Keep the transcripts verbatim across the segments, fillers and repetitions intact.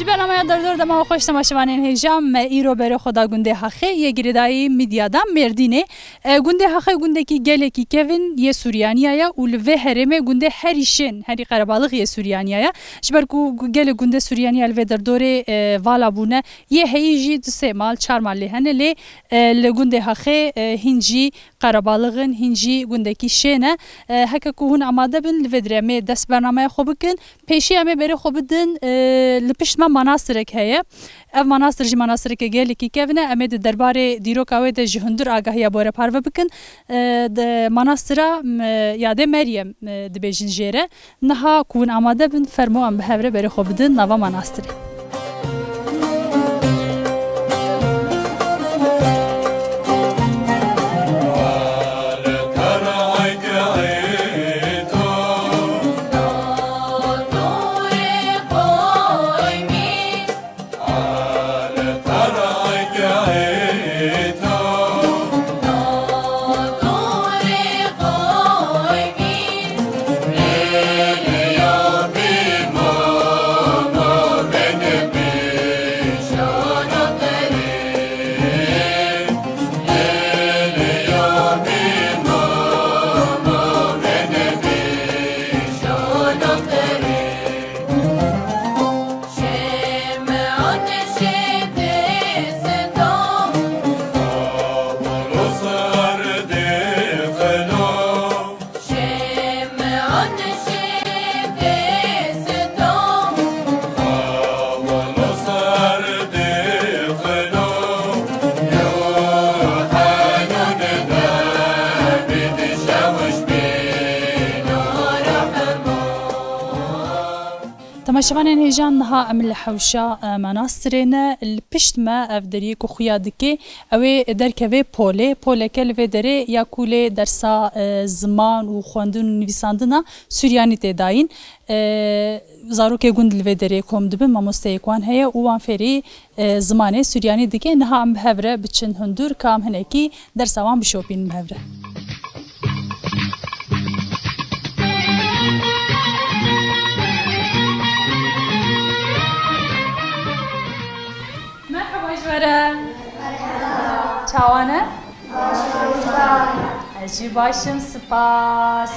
Ji bernameya Derdor dema xweş temaşevanên hêja, me îro berê xwe da gundê Haxê yê girêdayî Midyada Mêrdînê. E, gundê Haxê gundekî gelekî kevin yê Suryaniya ye û li vê herêmê gundê herî şên, herî qerebalix yê Suryaniya ye. Ji ber ku gu-, gelê gundê Suryaniya li vê derdorê, e, vala bûne, yê heyî jî du sê mal, çar mal lê hene, lê, e, li gundê Haxê, e, hîn jî qerebalix in, hîn jî gundekî şên e. E, heke ku hûn amade bin, li vê dirê em ê dest bernameya xwe bikin. Pêşî em ê berê xwe bidin, e, li pişt me manastirek heye. Ev manastir jî manastireke gelekî kevin e. Em ê di derbarê dîroka wê de ji hundir agahiya bi we re parve bikin. E, di manastira, m, yadê Meryem, e, dibêjin jê re. Niha ku hûn amade bin, fermo em bi hev re berê xwe bidin nava manastirê. Temaşevanên hêja, niha em li hewşa, e, manastirê ne. Li pişt me ev deriyê ku xuya dike, ew ê derkeve polê. Poleke li vê derê ya ku lê dersa, e, ziman û xwendin û nivîsandina Suryanî tê dayîn. E, zarokê gund li vê derê kom dibin, mamosteyek wan heye û wan fêrî, e, zimanê Suryanî dike. Niha em bi hev re biçin hundir, ka em hinekî dersa wan bişopînin bi hev re. Merhaba ji we re. Çawa ne? Ez jî baş im, spas.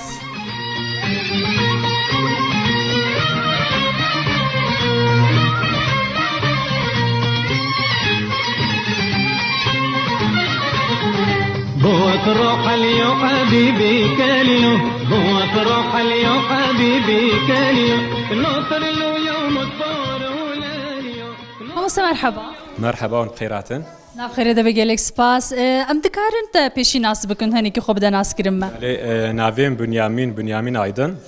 بوت روح اليوم حبيبي كاليوم، بوت روح اليوم حبيبي كاليوم، نوصل له يوم الطور ولا اليوم. Mamoste, merheba. Merheba, hûn bi xêr hatin. Nav xêrê de be, gelek spas. E, em dikarin te pêşî nas bikin, hinekî xwe bide naskirin me? Belê, e, navê min Bünyamin, Bünyamin Aydın.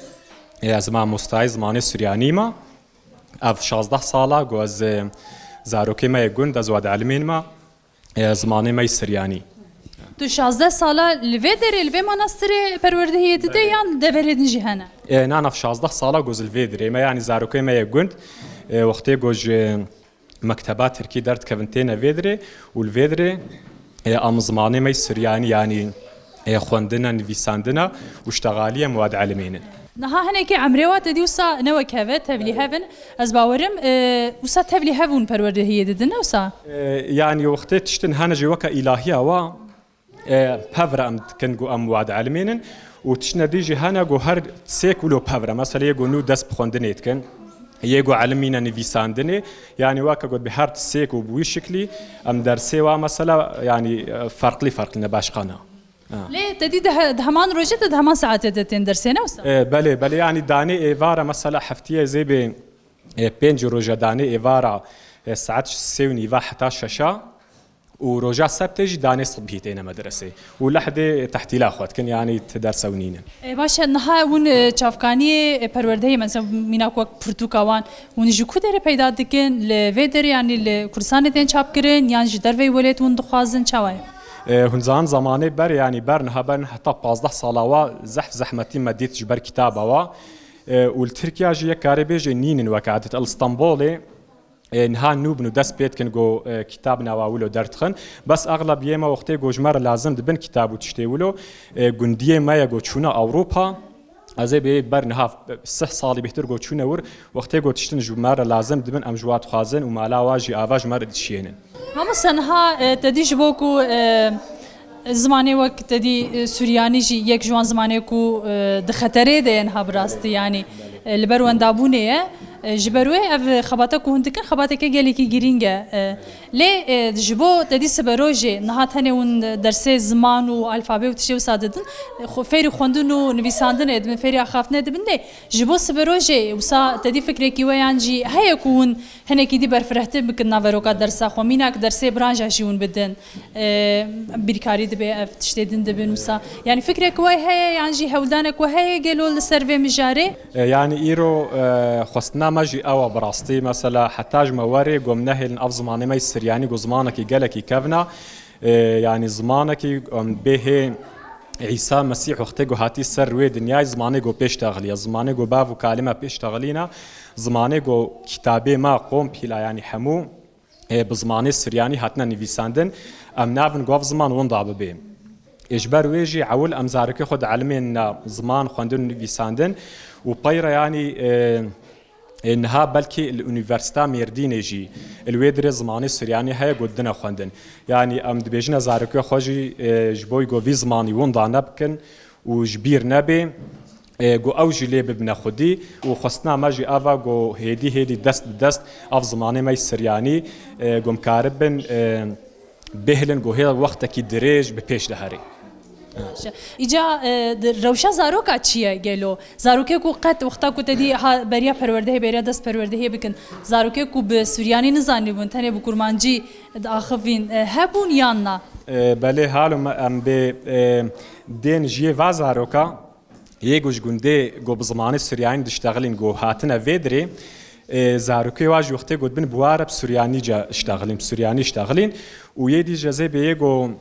E, ez mamostayê zimanê Suryanî me. Ev şazdeh sala ku ez, e, zarokê me yê gund, ez wad elimên me, e, zimanê me yê Suryanî. Tu şazdeh sala li vê derê, li vê manastirê perwerdehiyê dide, belê, yan deverê din jî hene? E, na, nav şazdeh sala ku ez li vê derê me, yanî zarokê me yê gund, e, wextê ku ji mekteba Tirkî derdikevin têne vê derê û li vê derê, e, em zimanê me yê Suryanî, yanî, e, xwendina, nivîsandina û ştexaliyê em wad elimênin. Niha hinekî emrê wa te dî wisa ne wek hev e, tevlî hev in. Ez bawerim, e, wisa tevlî hev hûn perwerdehiyê didin, ne wisa? E, yanî wextê tiştin hene jî weke îlahiya wa, e, pevre em dikin ku em wad elimênin û tiştine dî jî hene ku her sêk wilo pevre. Mesela yê ku nû dest bi xwendinê dikin, yê ku elimîne nivîsandinê, yanî weke got bi her sêk û bi wî şiklî em dersê wa mesela, yanî, e, ferqlî ferqlî ne başqana. Ha. Lê te dî di he-, di heman rojê de, di heman saetê de tên dersê, ne wisa? E, belê, belê, yanî danê êvara mesela heftiyê zêbê, e, pênc roja danê êvara, e, saet sê û nîva heta şeşa û roja sebtê jî danê sibhî têne medresê û lehdê tehtîla xwe dikin, yanî ti dersa û nînin. E, baş e, niha hûn, e, çavkaniyê, e, perwerdehiyê, mesela mînak wek pirtûka wan, hûn ji ku derê peyda dikin? Li vê derê, yanî li Kurdistanê tên çapkirin yan ji derveyî welêt hûn dixwazin? Çawa ye? E, hûn zanin zamanê ber, yanî ber niha ber heta pazdeh sala wa zehf zehmetî me dît ji ber kitaba wa. E, û li Tirkiya jî yek karê bêje nînin weke edet. Li Stenbolê, e, niha nû bin û dest pê dikin ku, e, kitab nawa wilo derdixin. Bes exlebiyê me wextê ku ji me re lazim dibin kitab û tiştê wilo, e, gundiyê me ye ku çûne Ewropa, Ez ê bê ber niha sih salî bêhtir ku çûne wir, wextê ku tiştin ji me re lazim dibin, em ji wa dixwazin û mala wa jî ava ji me re dişiyênin. Mamoste, niha, e, te dî ji bo ku, e, zimanê wek te dî, e, Suryanî jî yek ji wan zimanê ku, e, di xeterê de ye niha bi rastî, yanî, e, li ber wendabûnê ye. E, ji ber wê ev xebata ku hûn dikin, xebateke gelekî girîng e. E, lê, e, ji bo te dî siberojê niha tenê hûn dersê ziman û alfabê û tiştê wisa didin, e, xwe fêrî xwendin û nivîsandinê dibin, fêrî axaftinê dibin, lê ji bo siberojê wisa te dî fikrekî we yan jî heye ku hûn hinekî dî berfirehtir bikin naveroka dersa xwe, mînak dersê branşa jî hûn bidin, e, bîrkarî dibe, ev tiştê din dibin wisa. Yanî fikrek we heye yan jî hewldanek we heye gelo li ser vê mijarê? E, yanî îro, e, xwestina me jî ew e bi rastî. Mesela heta ji me werê ku em nehêlin ev zimanê me yê Siryanî ku zimanekî gelekî kevn e. E, yanî zimanekî, em, bê hê Îsa Mesîh wextê ku hatî ser rûyê dinyayê zimanê ku pêş texilî ye, zimanê ku bav û kalê me pêş texilî ne, zimanê ku kitabê me kompîla, yanî hemû, e, bi zimanê Siryanî hatine nivîsandin, em navin ku ev ziman winda bibe. Ê, ji ber wê jî ewil em zarokê xwe dielimêne ziman xwendin û nivîsandin û peyre yanî, e, e, niha belkî li Unîversîta Mêrdînê jî li wê dirê zimanê Suryanî heye ku didine xwendin. Yanî em dibêjine zarokê xwe jî, e, ji bo ku vî zimanî winda nebikin û ji bîr nebe, e, ku ew jî lê bibine xwedî û xwestina me jî ev e ku hêdî hêdî dest bi dest ev zimanê me yê Suryanî, e, ku em karibin, e, bihêlin ku hê wextekî dirêj bi pêş de herê. Baş e. Îca, e, di rewşa zaroka çi ye gelo? Zarokê ku qet wexta ku te dî ha beriya perwerdehê, beriya dest perwerdehê bikin, zarokê ku bi Suryanî nizanîbûn, tenê bi Kurmancî diaxivîn, e, hebûn yan na? E, belê, halo me em bê, e, dên jiyê va zaroka, yê ku ji gundê ku bi zimanê Suryanî diştexilîn ku hatine vê dirê, e, zarokê wa jî wextê ku dibin bi wa re bi Suryanî ca iştexilîn, bi Suryanî iştexilîn û yê dî jezê bê yê ku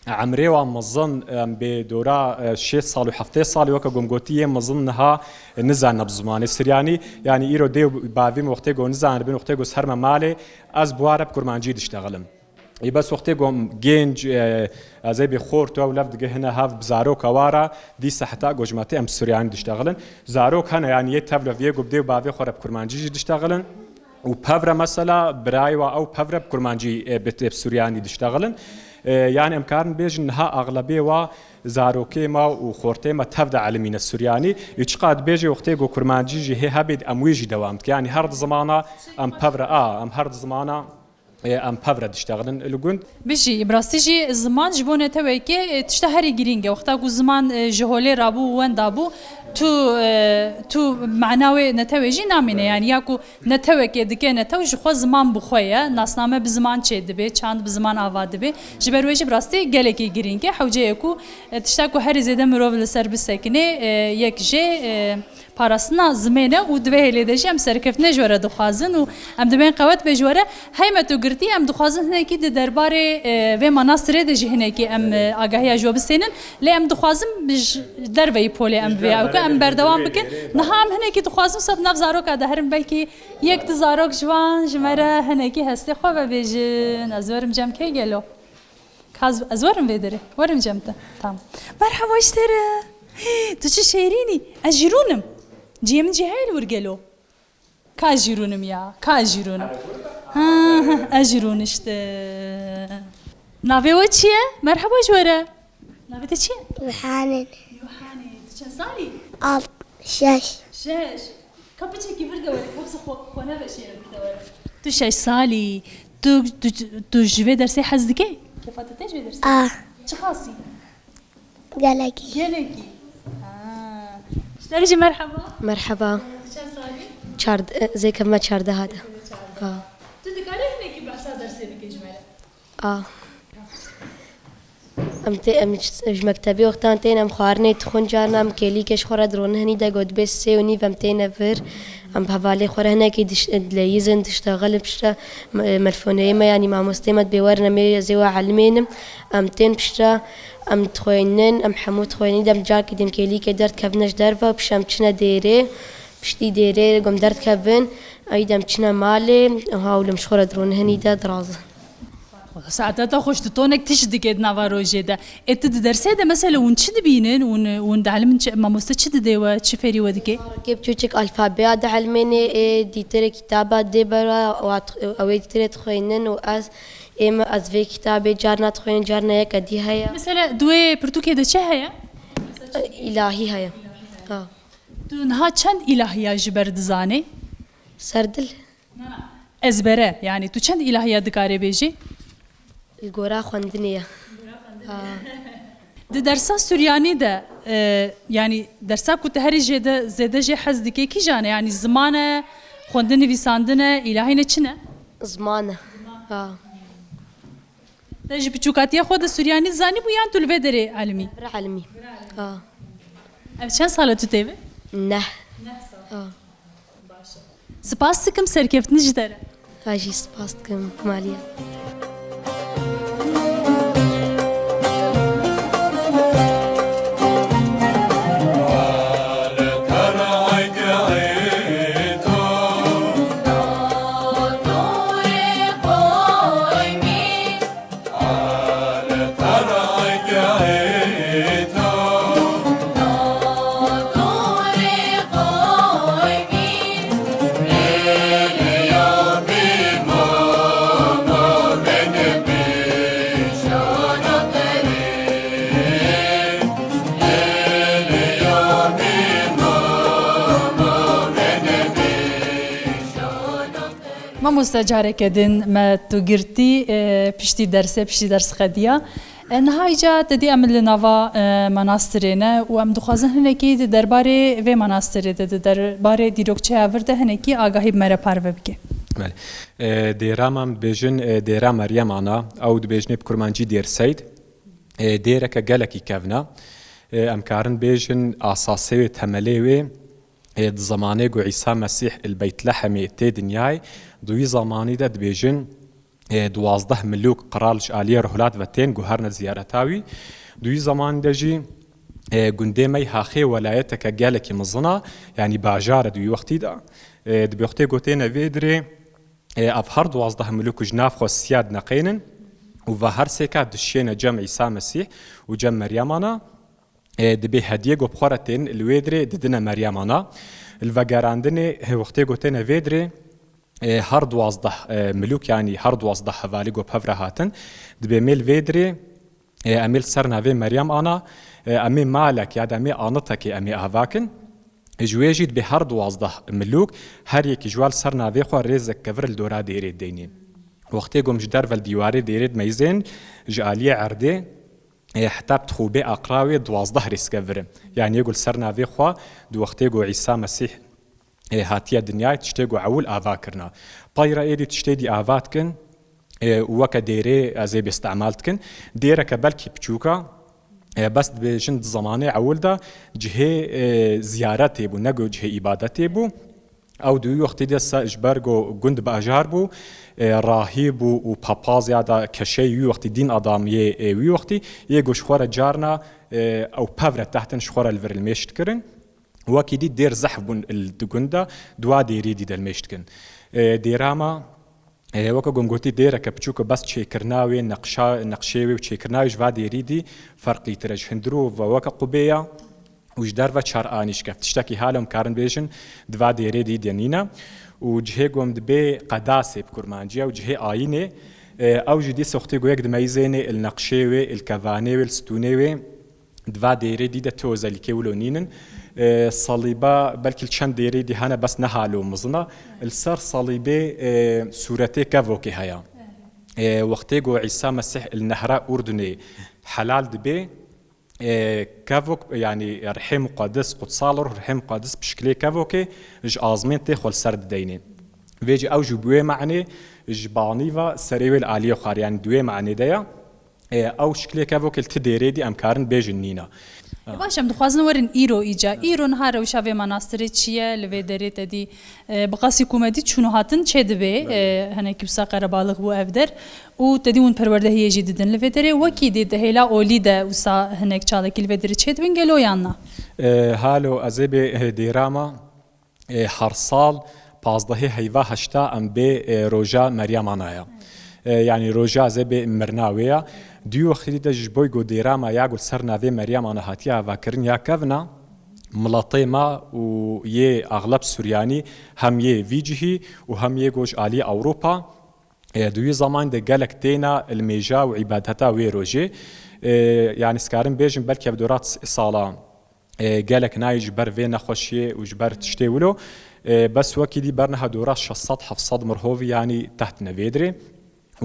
emrê wan mezin, em bê dora, e, şêst sal û heftê salî weke ku em gotî yê mezin niha, e, nizane bi zimanê Suryanî. Yanî îro dê û bavê min wextê ku nizanibin, wextê ku ser me malê, ez bi wa re bi Kurmancî diştexilim. Ê bes wextê ku em gênc, e, ez ê bê xort ew lev digihine hev bi zaroka wa re, dîsa heta ku ji me tê em bi Suryanî diştexilin. Zarok hene, yanî yê tevle viyê ku bi dê û bavê xwe re bi Kurmancî jî diştexilin. Û pevre mesela birayê wa ew pevre bi Kurmancî, e, bi, bi Suryanî diştexilin. E, yanî em karin bêjin niha axlebê wa zarokê me û xortê me tev de elimîne Suryanî. Û çiqa dibêje wextê ku Kurmancî jî hê hebê em wê jî dewam dikin. Yanî her di zimana em pevre a, em her di zimana, e, em pevre diştexilin li gund. Bijî, bi rastî jî ziman ji bo netewekê, e, tişta herî girîng e. Wexta ku ziman, e, ji holê rabû û wenda bû, tu, e, tu mana wê netewê jî namîne. Yanî ya ku netewekê dike netew ji xwe ziman bi xwe ye, nasname bi ziman çê dibe, çand bi ziman ava dibe. Ji ber wê jî bi rastî gelekî girîng e. Hewce ye ku, e, tişta ku herî zêde mirov li ser bisekine, e, yek jê, e, parastina zimê ne û di vê hêlê de jî em serkeftinê ji we re dixwazin û em dibên qewet bê ji we re. Hey me tu girtî, em dixwazin hinekî di derbarê, e, vê manastirê de jî hinekî em, e, agahiya ji we bistênin. Lê em dixwazin ji derveyî polê em vê ew ke em berdewam bikin. Niha em hinekî dixwazin wisa di nav zaroka de herin, belkî yek du zarok ji wan ji me re hinekî hestê xwe vebêjin. Ez werim cem kê gelo? Ka ez, ez werim vê derê. Werim cem te. Tamam. Merhaba ji te re. Hê, tu çi şêrîn î. Ez jî rûnim. Cihê min jî heye li wir gelo. Ka ez jî rûnim ya. Ka ez jî rûnim. Ha, ha, ez jî rûniştim. Navê we çi ye? Merhaba ji we re. Navê te çi ye? Yohanin. Yohanî, tu çend salî? Alt, şeş. Şeş. Ka piçekî vir de were, ka wisa xwe, xwe neveşêre vir de were. Tu şeş salî, tu, tu, tu ji vê dersê hez dikey? Kefa te tê ji vê dersê? A. Çi qasî? Gelekî. Gelekî. Ha. Ji te re jî merheba. Merheba. Tu çend salî? Çard-, e, zêkevme çardeha de. Ha. Tu dikarî hinekî behsa dersê bikî ji me re? A. Em tê, em ji, ji mektebê wextan tên em xwarinê dixwin, carna em kêlîkê ji xwe re dirûnin hinî de got bê sê û nîv em têne vir. Em bi hevalê xwe re hinekî diş-, dileyîzin, diştexilin, piştre me-, melfoneyê me, yanî mamosteyê me dibê werin em ê ez ê we elimênim. Em tên piştre em dixwênin, em hemû dixwênin, dem carkî dem kêlîkê derdikevine ji derve, piştre em çine dêrê, piştî dêrê gom derdikevin, ey dem çine malê, ha û lim ji xwe re dirûnin hinî de dirazin. Saeta te xweş, tu tonek tişt dike di nava rojê de. Ê tu di dersê de mesela hûn çi dibînin? Hûn, hûn dielimin çi, mamoste çi didê we, çi fêrî we dike? Kê biçûçik alfabeya dielmênê, ê dîtirê kitaba dê ber we, ew dîtirê dixwînin û ez, ê min ez vê kitabê carna dixwînim, carna yeke dî heye. Mesela di wê pirtûkê de çi heye? Îlahî heye. Ha. Tu niha çend îlahiya ji ber dizanî? Serdil. Ezbere, yanî tu çend îlahiya dikarê bêjî? Li gora xwendinê ye. Ha. Di dersa Suryanî de, e, yanî dersa ku tu herî jêde, zêde jê hez dikê kîjan e? Yanî ziman e, xwendin nivîsandin e, îlahî ne çi ne? Ziman e. Ha. Te ji piçûkatiya xwe de Suryanî zanîbû yan tu li vê derê elimî? Bira elimî. Ha. Ev çend sal e tu tê vir? Neh. Neh sal. Ha. Baş e. Spas dikim, serkeftin ji te re. Ez jî spas dikim, Maliye. Mamoste, careke din me tu girtî, e, piştî dersê, piştî ders xediya. E, niha îca te dî em li nava, e, manastirê ne û em dixwazin hinekî di derbarê vê manastirê de, di derbarê dîrokçeya vir de hinekî agahî bi me re parve bike. Belê. E, dêra me em dibêjin, e, dêra Meryem Ana, ew dibêjinê bi kurmancî Dêr Seyd. E, dêreke gelekî kevn e. E, em karin bêjin asasê wê, temelê wê, ê, di zemanê ku Îsa Mesîh li Beytlehemê tê dinyayê, di wî zemanî de dibêjin, ê, duwazdeh milûk qral ji aliyê Ruhlat ve tên ku herine ziyareta wî. Di wî zemanî de jî, ê, gundê Meyhaxê welayeteke gelekî mezin e, yanî bajar e di wî wextî de. Ê, di wextê ku têne vê dirê, ê, ev her duwazdeh milûk ji nav xwe siya dineqênin û va her sêka dişêne cem Îsa Mesîh û cem Meryem Ana. E, dibê hediyê ku bi xwe re tên li wê dirê didine Meryem Ana. Li vegerandinê, he, wextê ku têne vê dirê, e, her duwazdeh, e, milûk, yanî her duwazdeh hevalî ku bi hev re hatin, dibê em ê li vê dirê, e, em ê li ser navê Meryem Ana, e, em ê malek ya da em ê anitekê em ê ava kin. Ji wê jî dibê her duwazdeh milûk, her yekî ji wan li ser navê xwe rêzek kevir li dora dêrê deynê. Wextê ku em ji derve li dîwarê dêrê dimeyzên, ji aliyê erdê, e, heta bi dixûbê aqra wê duwazdeh rêzkevir in. Yanî yê ku li ser navê xwe di wextê ku Îsa Mesîh, e, hatiye dinyayê tiştê ku ewil ava kirina. Pey re êdî tiştê dî ava dikin, e, û weke dêrê ez ê bê îstemal dikin. Dêreke belkî piçûk e, e, bes dibêjin di zemanê ewil de cihê, e, ziyaretê bû, ne ku cihê îbadetê bû. Ew di wî wextî de se-, ji ber ku gund bajar bû, e, rahîb bû û papaz ya da keşeyê wî wextî, dîn adamiyê, e, wî wextî, yê ku ji xwe re carna, e, ew pev re tehtin ji xwe re li vir li mêş dikirin. Wekî dî dêr zehf bûn li di gund de, dua dêrî dî de li mêş dikin. E, dêra me, e, weke ku em gotî dêreke piçûk e, bes çêkirina wê, neqşa-, neqşê wê û çêkirina wê ji va dêrî dî ferqlîtir e. Ji hundirû ve weke qubê ye. û ji derve çar anî şikeft. Tiştekî halo em karin bêjin, di va dêrê dî de nîne. Û cihê ku em dibê qedasê bi kurmancî ye û cihê ayînê, e, ew jî dîsa wextê ku yek dimeyzênê, il neqşê wê, il kevanê wê, il stûnê wê, di va dêrê dî de ti özellikê wilo nînin. E, salîba belkî li çend dêrê dî hene, bes ne halo mizin e. Li ser salîbê, e, sûretê kevokê heye. E, wextê ku Îsa Mesîh il nehra Urdunê helal dibê, E, kevok, yanî rihê muqedis, qutsal ruh, rihê muqedis bi şikilê kevokê ji azmên tê xwe li ser dideynê. Vê jî ew jî bi wê manê ji banî ve serê wê li aliyê xwar, yanî di wê manê de ye. E, ew şikilê kevokê li ti dêrê dî em karin bêjin nîne. E, baş, em dixwazin werin îro îca. Îro niha rewşa vê manastirê çi ye? Li vê derê te dî E, bi qasî ku me dî çûn û hatin çêdibê, Belê. e, hinekî wisa qerebalix bû ev der. Û te dî hûn perwerdehiyê jî didin li vê derê. Wekî dî di hêla olî de wisa hinek çalakî li vê derê çêdibin gelo yan na? E, halo ez ê bê, e, dêra me, e, her sal pazdehê heyva heşta em bê, e, roja Meryem Ana ye. E, yanî roja zê bê mirina wê ya. Dû wextî de ji bo ku dêra me ya ku li ser navê Meryem ana hatiye avakirin ya kevna, miletê me û yê axleb Suryanî hem yê vî cihî û hem yê ku ji alî Ewropa, e, di wî zeman de gelek têna li mêja û îbadeta wê rojê. E, yanî dikarim bêjim belkî ev dora sala, e, gelek nayê ji ber vê nexweşiyê û ji ber tiştê wilo. E, bes wekî dî berniha dora şeş sed heft sed mirhovî yanî tehtine vê dirê.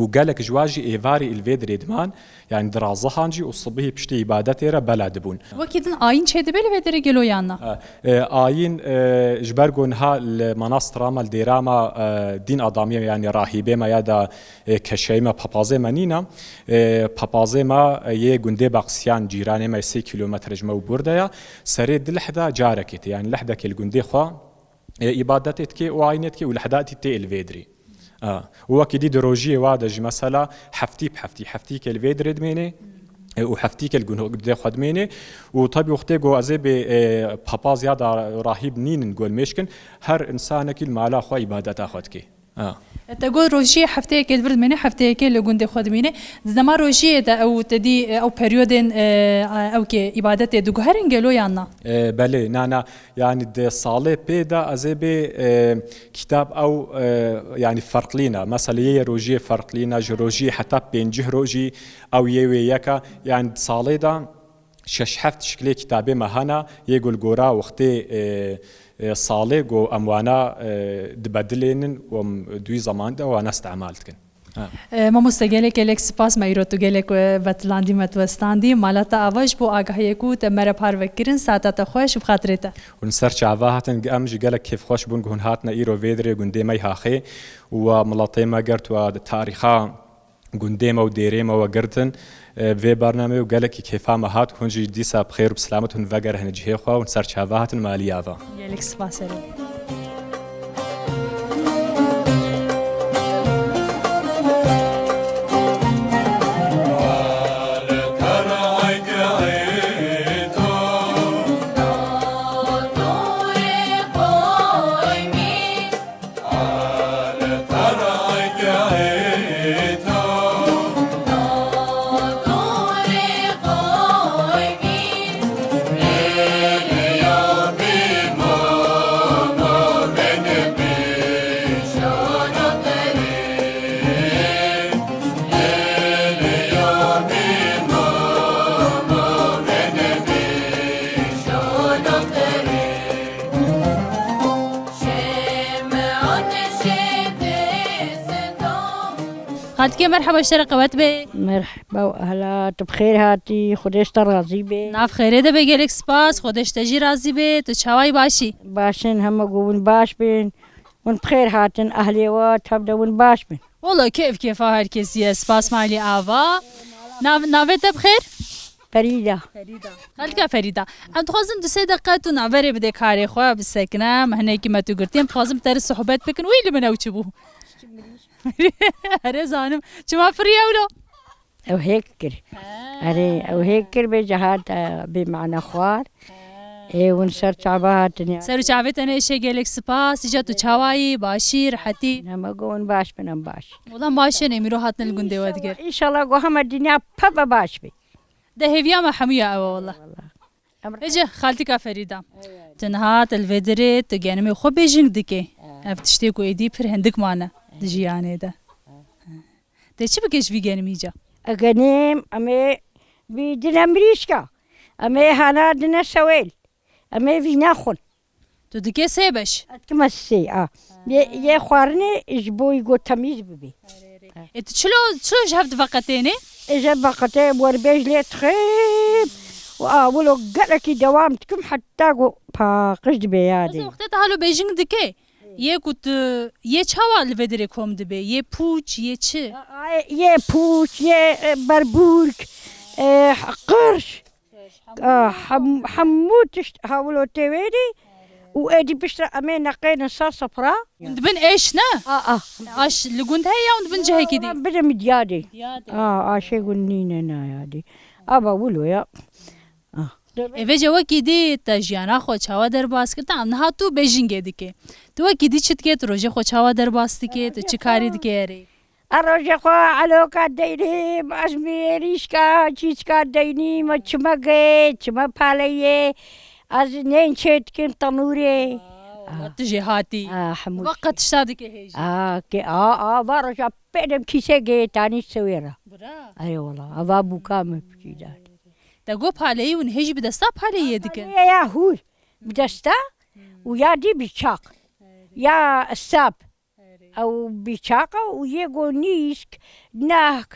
Û gelek ji wan jî êvarî li vê dirê diman, yanî dirazihan jî û sibihî piştî îbadetê re bela dibûn. Wekî din ayîn çêdibe li vê derê gelo yan na? E, e, ayîn, e, ji ber ku niha li manastra me, li dêra me, e, dîn adamiyê me, yanî rahîbê me ya da, e, keşeyê me, papazê me nîne. E, papazê me, e, yê gundê Baqsiyan, cîranê me sê kîlometre ji me û Burda ya. Serê di lehda carekê tê, yanî lehdekê li gundê xwe, e, îbadetê dike û ayînê dike û lehda tî tê li vê dirê. A, û wekî dî di rojiyê wa de jî mesela heftî bi heftî, heftîkê li vê dirê dimênê, e, û heftîkê li gundê xwe dimênê. Û tabii wextê ku ez ê bê, e, papaz ya da rahîb nînin ku li mêşkin, her insanekî li mala xwe îbadeta xwe dike. A. Te got rojiyê hefteyekê li vir dimêne, hefteyekê li gundê xwe dimîne. Di dema rojiyê de ew te dî, e, ew peryodên, e, ew kê îbadetê diguherin gelo yan na? E, belê, na, na. Yanî di salê pê de ez ê bê, e, kitab ew, e, yanî ferqlî ne. Mesela yê rojiyê ferqlî ne, ji rojiyê heta pêncî rojî ew yê wê yek e. Yanî di salê de şeş heft şikilê kitabê me hene, yê ku li gora wextê, e, e, salê ku em wana, e, dibedilênin û em di wî zemanî de wana îstemal dikin. Ha. E, mamoste, gelek gelek spas, me îro tu gelek, e, betilandî, me tu westandî. Mala te ava ji bo agahiyê ku te me re parve kirin, saeta te xweş û bi xatirê te. Hûn ser çava hatin, em jî gelek kêfxweş bûn ku hûn hatine îro vê dirê gundê me yê Haxê û wa miletê me girt, wa tarîxa gundê me û dêrê me we girtin, e, vê bernameyê û gelekî kêfa me hat. Hûn jî dîsa bi xêr û bi selamet hûn vegerihine cihê xwe, hûn ser çava hatin malî ava. Gelek spas, erê. Xaltikê, merheba, ji te re qewet be. Merheba û ehla, tu bi xêr hatî, Xwedê ji te razî be. Nav xêrê de be, gelek spas, Xwedê ji te jî razî be. Tu çawayî, başî? Baş in, hema ku hûn baş bin. Hûn bi xêr hatin, ehlê we, tev de hûn baş bin. Wala kêf kêfa her kesî ye, spas malî ava. Nav-, navê te bi xêr? Ferîda. Ferîda. Xalika Ferîda. Em dixwazin du sê deqe tu navberê bide karê xwe, bisekine, me hinekî me tu girtiye, em dixwazin bi te re sohbet bikin. Wî li min ew çi bû? Erê zanim. Çima firiye wilo? Ew hêk kir. Ha. Erê, ew hêk kir bê cehat, e, bê mana xwar. Ha. Ê, hûn ser çava hatin ya. Ser û çavê te neêşe, gelek spas. Îca tu çawayî, başî, rehetî? Hema go hûn baş bin, em baş. Wala baş in, em îro hatine li gundê we digir. Înşallah, înşallah go hema dinya peve baş bî. De hêviya me hemûya ew e wala. Wala. Em Vêce xaltika Ferîda. Evet. Tu niha te li vê derê tu genimê xwe bêjing dikê. Evet. Ev tiştê ku êdî pir hindik mane di jiyanê de. Te çi bike ji vî genimî ca? E genim, em ê vî dine mirîşka. Em ê hana dine sewêl. Em ê vî naxwin. Tu dikê sê beş? Ez dikime sê, a. Yê, yê xwarinê ji bo ku temîz bibê. Ê, tu çilo, çilo ji hev diveqetênê? Ê, ji hev veqetê, werbêj lê dixêm. Û a, wilo gelekî dewam dikim heta ku paqij dibe yadê. Ez wextê te halo bêjing dike. Yê ku tu, yê çawa li vê derê kom dibe? Yê pûç, yê çi? A, a, yê pûç, yê, e, berbûrk, e, qirş. Ah, hem-, hemû tişt hawlo tê wê dî û êdî piştre em ê neqênin ser sifra. Hûn dibin êş ne? A, a. Aş li gund heye ya hûn dibin cihekî dî? Em bidin Midyadê. Midyadê. A, aşê gund nîne nayadî. Ava wilo ya. Ah. Ê, vêce wekî dî te jiyana xwe çawa derbas kir? Tam niha tu bêjingê dikê. Tu wekî dî çi dikê? Tu rojê xwe çawa derbas dikê? Tu çi karî dikê erê? A rojê xwe eloka deynî, ez mi êrîşka, çîçka deynî, me çime gê, çime paleyê, ez nên çê dikim tenûrê. Wow, Ah. tu jê hatî. Ah, hemû Ve çi. qet tişta dike hêjî. Ah, ke, ah, ah, va roja pêdem kîse gê tanî sewê re. Bira. Ay wala, ava bûka me pikî da. Te got paleyî hûn hêjî bi desta paleyê dikin. Paleyê ya hûr, bi desta û ya dî bi çaq. Ya sap. Ew bîçaqa û yê go nîsk, nahk,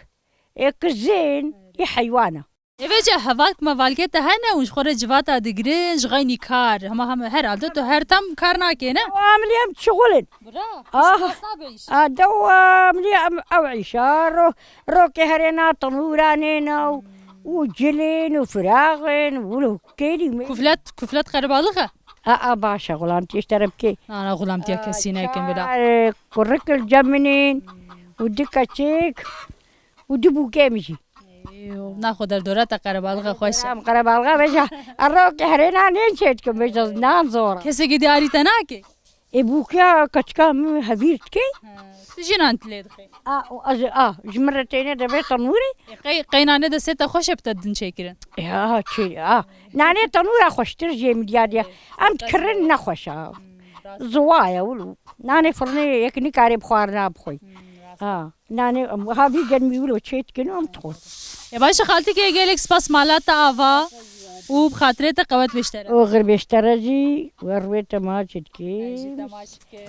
ê kizên, ê heywana. Ê vêca hevalk mevalkê te hene û ji xwe re civata digirin, ji xeynî kar. Hema hema herhalde tu her tam kar nakê, ne? Amlî em çixulin. Bira, Ah. şikasa be îş. A, dew amlî em ew îşa ro, rokê herêna tenûranê ne û, û cilên û firaxên û wilo kêrî me. Kuflet, kuflet qerebalix e? A, a, baş e, xulamtî ji te re bikê. Na, na, xulamtiya A, kesî nekin bila. çar, e, kurik li cem min in û du keçik û du bûkê min jî. Ê, naxwe derdora te qerebalixê xweş e. Em qerebalixê veja, a rokê herêna nên çê dikim, veja nan zor e. Kesekî diyarî te nake? Ê bûkiya keçika min hevîr dike. Ha, tu jî nan lê dixê? A, o, ez, a, ji min re têne de bê tenûrê. Ê, qey, qey nanê de sê te xweş e bi te din çêkirin? Ya, çi, a. Nanê tenûra xweştir jê min diyar diya. Em dikirin ne xweş a. Hmm, rast. Ziwa ye, wilo. Nanê firnê yek nikarê bi xwarina bixwe. Hmm, rast. A, nanê em wiha vî germî wilo çê dikin û em dixwin. Ê, baş e, xaltikê, gelek spas mala te ava û bi xatirê te qewet bêjtere. Oxir bêjtere jî, we rûyê te ma çi dike. Ey, jî te ma çi dike.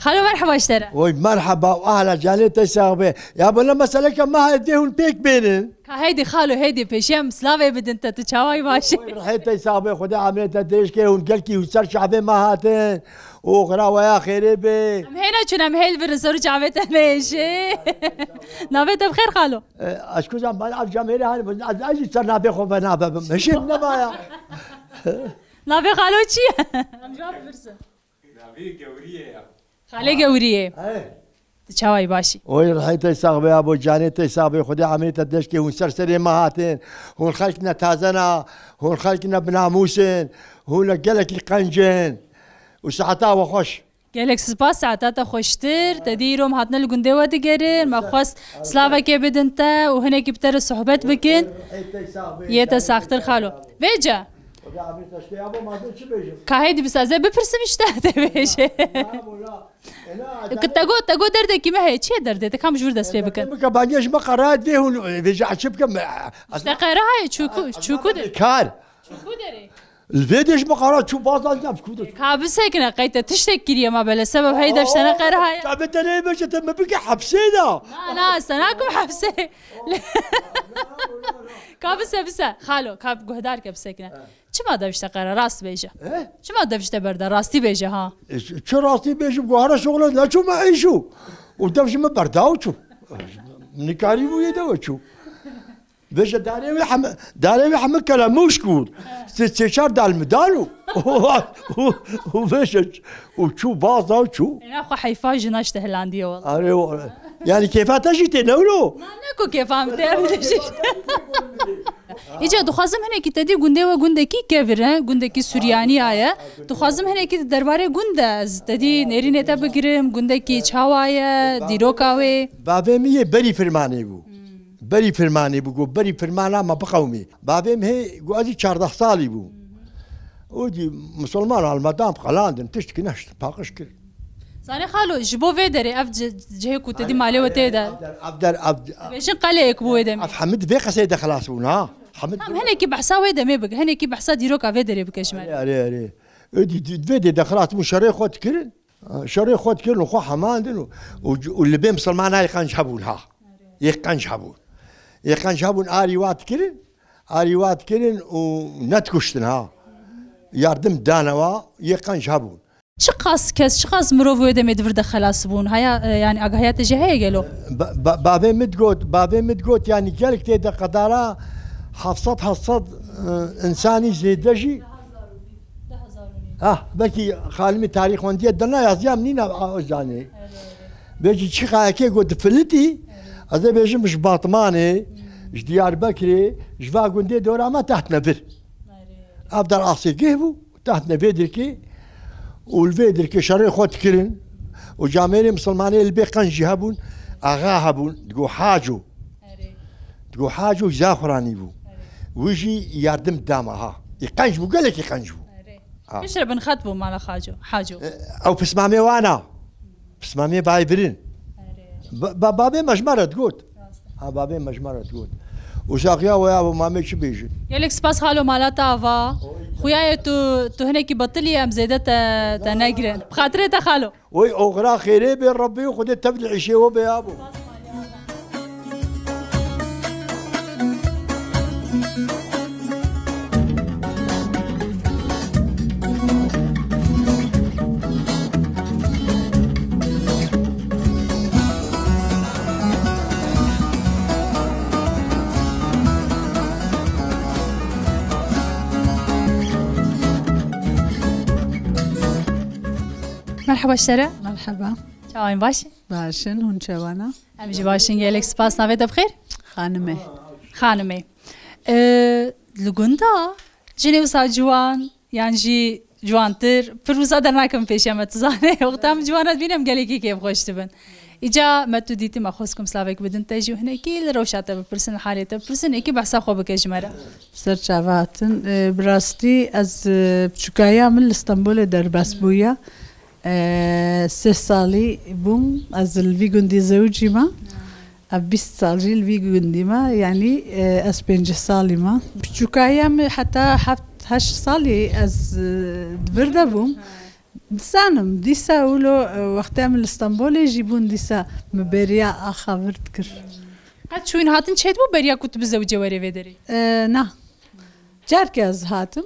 Xalo, merheba ji te re. Oy, merheba û ahla, canê te sax be. Ya bela meseleke me heye dê hûn pêk bênin. Ka heydî xalo, heydî pêşî em silavê bidin te, tu çawayî baş î? Oy, rihê te sax be, Xwedê emrê te dirêj ke, hûn gelkî hûn ser çavê me hatin. Û xira we ya xêrê be. Em hêna çûn, em hêl birin ser û çavê te nêşê. Navê te bi xêr xalo. E, ez kuzam, ben ev cam hêrê hani, ez, ez jî ser navê xwe ve navê bim. Hişim nema ya. Navê xalo çi ye? Em cevap birsin. Navê Gewrî ye ya. Xalê Gewrî ye. He. Tu çawayî baş î? Oy, rihê te sax be, abo canê te sax be, Xwedê emrê te dirêj ke, hûn ser serê me hatin, hûn xelk ne taze ne, hûn xelk ne binamûs in, hûn ne gelekî qenc in. Û saeta we xweş. Gelek spas, saeta te xweştir. Te dî îro em hatine li gundê we digerin. Me xwest slavekê bidin te û hinekî bi te re sohbet bikin. Yê te saxtir xalo. Vêce. Ka hêdî bise, ez ê bipirsim işte, te bêje. Ki te got, te got derdekî me heye. Çi ye derdê te? Kam ji vir dest pê bikin? Bike, bangê ji me qerayet vê hûn, vêje çi bikim? İşte qere heye, çûku, çûku de. Kar. Çûku derê. Li vê dê ji min qara çû, bazan ya, çû de. Ka bisekine, qey te tiştek kiriye ma bele, sebeb heyde ji te ne qere haya. Çavê te neyê bêje, te me bike hepsê de. Na, na, ez te nakim hepsê. Ka bise, bise. Xalo, ka guhdar ke bisekine. He. Çima dev ji te qere, rast bêje? He? Çima dev ji te berda, rastî bêje ha? E, çi, çi rastî bêjim, guhara şoxla neçûme êşû. Û dev ji min berda û çû. Nikarî bû yê dewe çû. Veşe darê wê heme, darê wê heme kelemûşk bûn. Sê, sê çar dal mi dal û, û, û, û veşe û çû, baza û çû. Êna xwe heyfa jina ji te hilandiye wala. Arê, o, yani kêfa te jî tê ne wilo? Na, ne ku kêfa min tê, em dişî. Îca dixwazim hinekî te dî gundê we gundekî kevir e, gundekî Suryanî ye. Dixwazim hinekî di derbarê gund de ez te dî nêrînê te bigirim, gundekî çawa ye, dîroka wê. Bavê min yê berî firmanê bû. Berî firmanê bû, got, berî firmana me biqewimê. Bavê min hê, got, ez jî çardeh salî bûm. Û jî misilman almedam, qelandin, tiştkî neşt, paqij kir. Zanê xalo, ji bo vê derê ev ci-, cihê ku te dî malê we tê de. Ev der, ev der, ev der, ev Bêjin qeleyek bû wê demê. Ev hemî di vê qeseyê de xilas bûn, ha. Hemî Tam hinekî behsa wê demê bike, hinekî behsa dîroka vê derê bike ji me re. Erê, erê, erê. Ê dî, dî, vê dê de xilas bûn, şerê xwe dikirin. Şerê xwe dikirin û xwe hemandin û, û, û li bê misilman yê qenc hebûn ha. Yê qenc hebûn. Yê qenc hebûn, arî wa dikirin, arî wa dikirin û nedikuştin ha. Yardim dane wa, yê qenc hebûn. Çiqas kes, çiqas mirov wê demê di vir de xelas bûn? Haya, e, yani agahiya te jî heye gelo? Ba-, ba-, bavê min digot, bavê min digot, yani gelek tê de qedara heft sed, heft sed, e, insanî zêde jî. Ah, belkî xalimî tarîx wendiye dina yaziya min nîna a, o zanê. Bêjî çi qayekê got difilitî, ez ê bêjim ji Batmanê, ji Diyarbekirê, ji va gundê dora me tehtine vir. Ev der asêgeh bû. Tehtine vê dirkê û li vê dirkê şerê xwe dikirin û camêrê misilmanê li bê qenc jî hebûn, axa hebûn, digo Haco. Erê. Digo Haco Zaxuranî bû. Erê. Wî jî yardim dama ha. Î qenc bû, gelekî qenc bû. Erê. Ha. Piştre binxet bû mala Haco. Haco. E, ew pismamê wana. Pismamê bayê birin. Erê. Ba-, ba-, babê me ji me re digot. Ha, babê me ji me re digot. Û saxiya we ya bo mamê çi bêjin? Gelek spas xalo mala te ava. Xuya ye tu, tu hinekî betilî em zêde te, te negirin. Bi xatirê te xalo. Oy oxira xêrê bê Rebbê û Xwedê tevlî îşê we bê ya bo. Merheba ji te re. Merheba. Çawa in, baş in? Baş in, hûn çawa ne? Em jî baş in, gelek spas. Navê te bi xêr? Xanime. Xanime. Ee, li gunda jinê wisa ciwan, yan jî ciwantir, pir wisa dernakim pêşiya me, tu zanî. Wexta em ciwan re dibînin, em gelekî kêfxweş dibin. Îca me tu dîtî, me xwest ku em slavek bidin te jî û hinekî li rewşa te bipirsin, li halê te bipirsin, êkî behsa xwe bike ji me re. Ser çava hatin. Ee, bi rastî ez, e, biçûkayiya min li Stenbolê derbas bûye. Ee, sê salî bûm, ez li vî gundî zewicî me. Ev bîst sal jî li vî gundî me, yanî, e, ez pêncî salî me. Biçûkayiya min heta heft heşt salî ez, e, di vir de bûm. Dizanim, dîsa wilo, e, wextê em li Stenbolê jî bûn, dîsa min bêriya axa vir dikir. Qet çûyîn hatin çêdibû beriya ku tu bizewicê werê vê derê? E, na. Carkê ez hatim,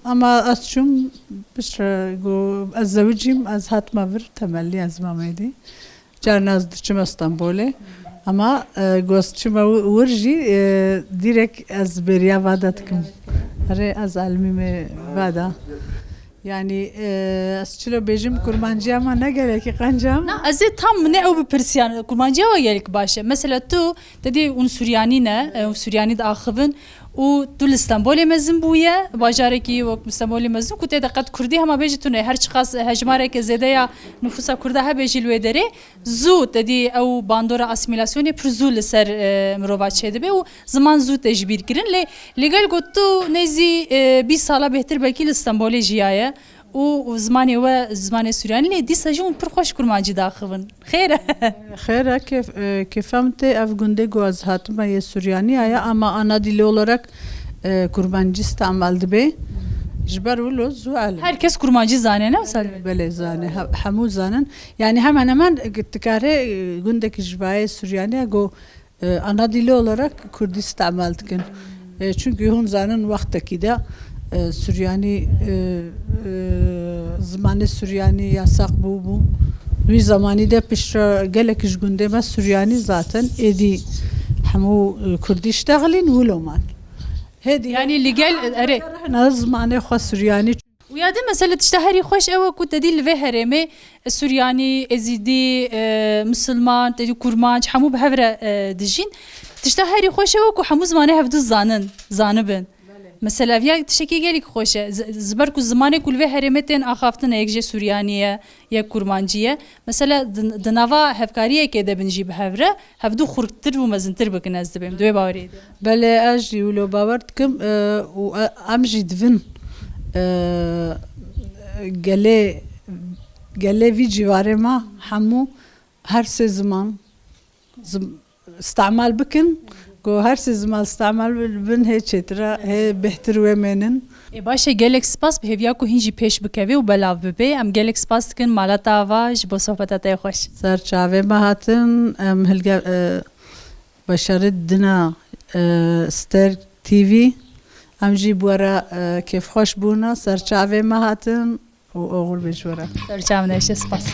ama ez çûm, piştre got ez zewicîm, ez hatime vir, temellî ez mame êdî. Carna ez diçime Stenbolê. Ama, e, got ez çime wir jî, e, dîrek ez bêriya va de dikim. Erê, ez elmî me va de. Yanî, e, ez çilo bêjim, kurmanciya me ne gelekî qenc e. Na, ez ê tam ne ew bipirsiyan. Kurmanciya we gelek baş e. Mesela tu, te dî hûn Suryanî ne, e, Suryanî diaxivin û tu li Stenbolê mezin bûye, bajarekî wek Stenbolê mezin ku tê de qet Kurdî hema bêjî tune, her çiqas hejmareke zêde ya nifûsa Kurda hebe jî li wê derê, zû te dî ew bandora asîmîlasyonê pir zû li ser, e, mirova çêdibe û ziman zû tê ji bîr kirin. Lê li gel ku tu nêzî, e, bîst sala bêhtir belkî li Stenbolê jiyaye û, û zimanê we zimanê Suryanî, lê dîsa jî hûn pir xweş kurmancî diaxivin. Xêr e? Xêr e, kêf, e, kêfa min tê, ev gundê ku ez hatime yê Suryanî ye, ama ana dili olarak, e, kurmancî îstemal dibe. Ji ber wilo zû elim. Her kes kurmancî zane, ne? Belê, belê zane. He-, hemû zanin. Yani hemen hemen dikare, e, gundekî ji vayê Suryanî ye ku, e, ana dili olarak Kurdî îstemal dikin. E, çünkü hûn zanin wextekî de, e, Suryanî, e, e, zimanê Suryanî yasak bûbû. Wî zemanî de piştre gelek ji gundê me Suryanî zaten êdî hemû, e, Kurdî iştexilîn wilo man. Hêdî Yani li gel, erê. Rehna zimanê xwe Suryanî. Û ya din mesela tişta herî xweş ew e ku te dî li vê herêmê, e, Suryanî, Êzîdî, e, Misilman, te dî Kurmanc, hemû bi hev re, e, dijîn. Tişta herî xweş ew e ku hemû zimanê hevdu zanin, zanibin. Belê. Mesela ev ya tiştekî gelek xweş e. Z-, ji ber ku zimanê ku li vê herêmê tên axaftin e, yek jê Suryanî ye, yek Kurmancî ye. Mesela di, di nava hevkariyekê de bin jî bi hev re, hevdu xurttir û mezintir bikin, ez dibêm. Di wê baweriyê de. Belê, ez jî wilo bawer dikim, e, û, e, em jî divin, e, gelê, gelê vî cîvarê me hemû her sê ziman zim-, îstemal bikin, ku her sê ziman îstemal bin, hê çêtir e, hê bêhtir wê mênin. Ê baş e, gelek spas, bi hêviya ku hîn jî pêş bikevê û belav bibê. Em gelek spas dikin mala te ava ji bo sohbeta te yê xweş. Ser çavê me hatin, em hilge-, e, Beşerî dina, e, Ster T V. Em jî bi we re, e, kêfxweş bûne, ser çavê me hatin û oxir be ji we re. Ser çav neşe, spas.